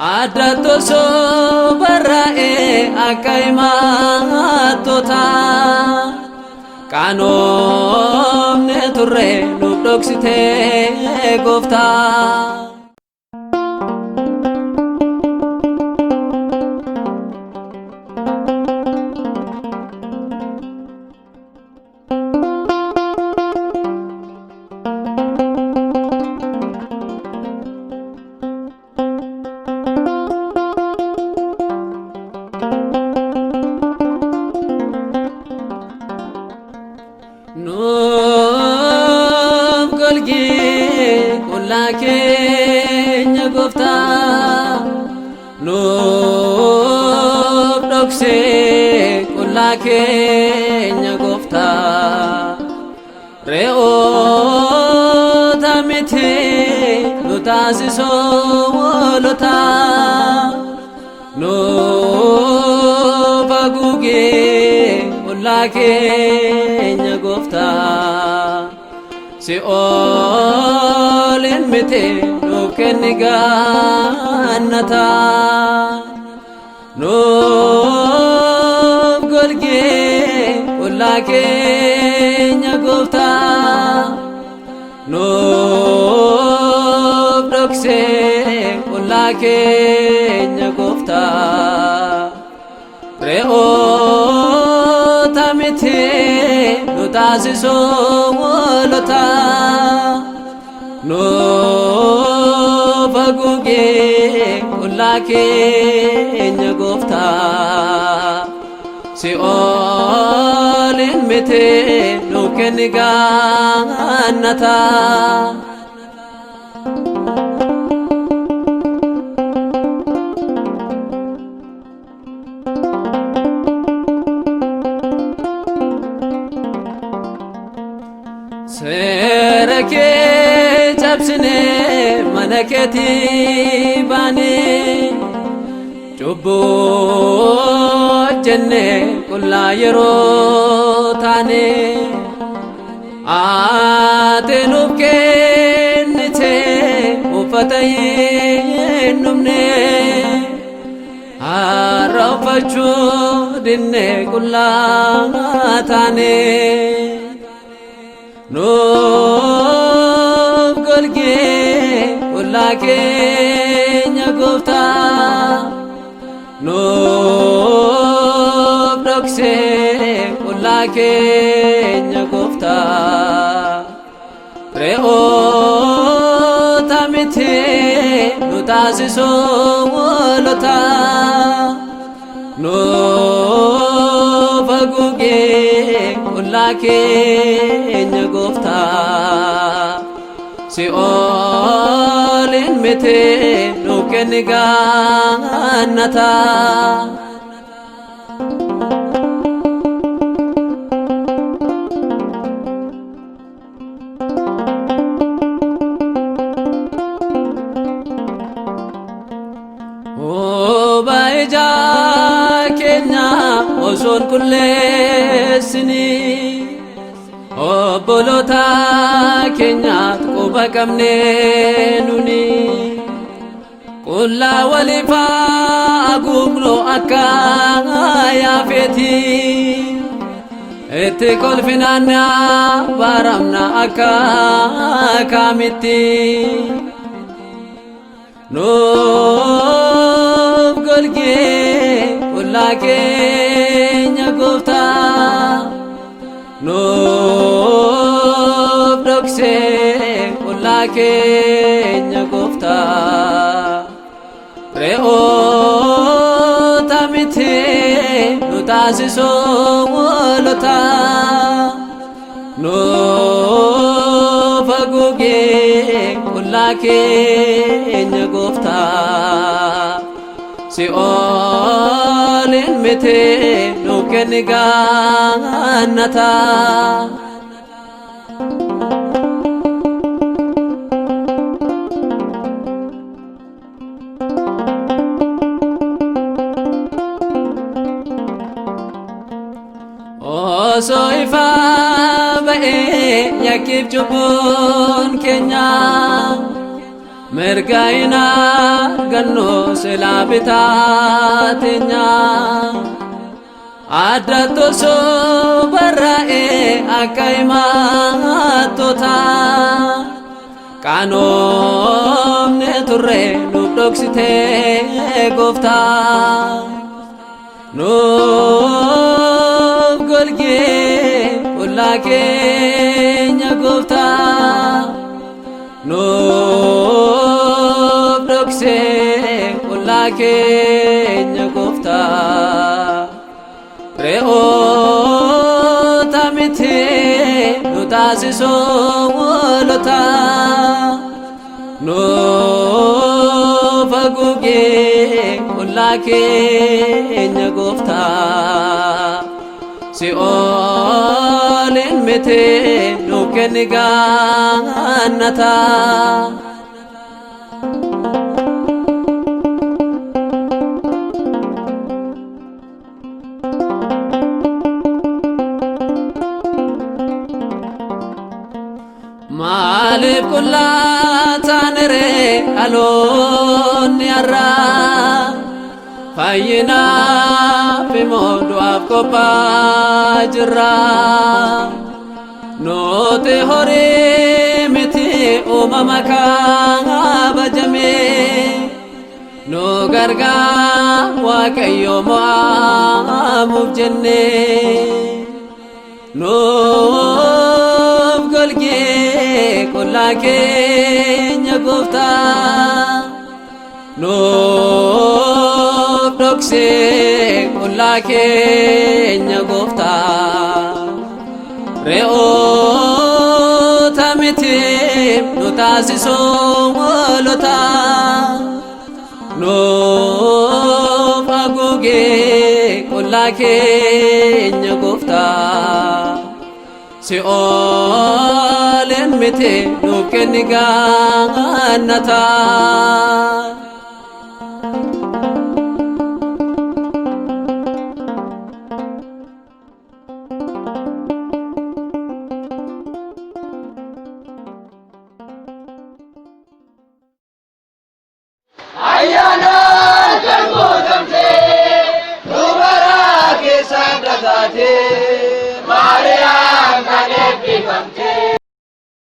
Addatti osoo barraa'ee akka himattoota qaanoomne turre nuuf dhoksitee gooftaa. Nuuf golgii qullaa keenya gooftaa nuuf dhoksee qullaa keenya gooftaa re'oota miti nu taasisoo hoolota nuuf haguugee qullaa keenya gooftaa si'oolin miti nuuf kenni gaannata nuuf golgee qullaa keenya gooftaa nuuf dhoksee qullaa keenya gooftaa re'oota miti nu taasisoo hoolota nuuf haguugee qullaa keenya gooftaa si'oolin miti nuuf kenni gaannata. Seera kee cabsinee mana keetii baanee cubbuu hojjennee qullaa yeroo taane ati nuuf kennite uffata hin dhumne har'a uffachuu dinne qullaa taane. Nuuf golgee qullaa keenya gooftaa nuuf dhoksee qullaa keenya gooftaa re'oota miti nu taasisoo hoolota nuuf haguugee qullaa keenya gooftaa si'oolin miti nuuf kenni gaannata. Huba ija keenya osoon qulleessini obboloota keenyaat quba qabne nuni qullaa waliif haguugnu akka yaafeeti itti kolfinaanna baramna akka kaamitti. Nuuf golgee qullaa keenya gooftaa nuuf dhoksee qullaa keenya gooftaa re'oota miti nu taasisoo hoolota nuuf haguugee qullaa keenya gooftaa si'oolin miti nuuf kenni gaannata. Osoo ifaa ba'ee yakkiif cubbuun keenya Mirga hin argannu silaa bitaa teenya. Addatti osoo barraa'ee akka himattoota qaanoomne turre nuuf dhoksitee gooftaa. Nuuf golgee qullaa keenya gooftaa. Nuuf dhoksee qullaa keenya gooftaa. Re'oota miti nu taasisoo hoolota. Nuuf haguugee qullaa keenya gooftaa. Si'oolin miti nuuf kenni gaannata. Maaliif qullaa taanere dhaloonni har'aa? Fayyinaaf immoo du'aaf qophaa jirra. Nuti horii miti uumama kabajame. Nu gargaar Waaqayyo mo'amuuf jenne. Nuuf golgee qullaa keenya gooftaa. Nuuf dhoksee qullaa keenya gooftaa. Re'oota miti nu taasisoo hoolota. Nuuf haguugee qullaa keenya gooftaa. Si'ooleen miti nuuf kenni gaannata. Ayyaanaan kan guutamte dubara keessa adda taate Maariyaam kan eebbifamte.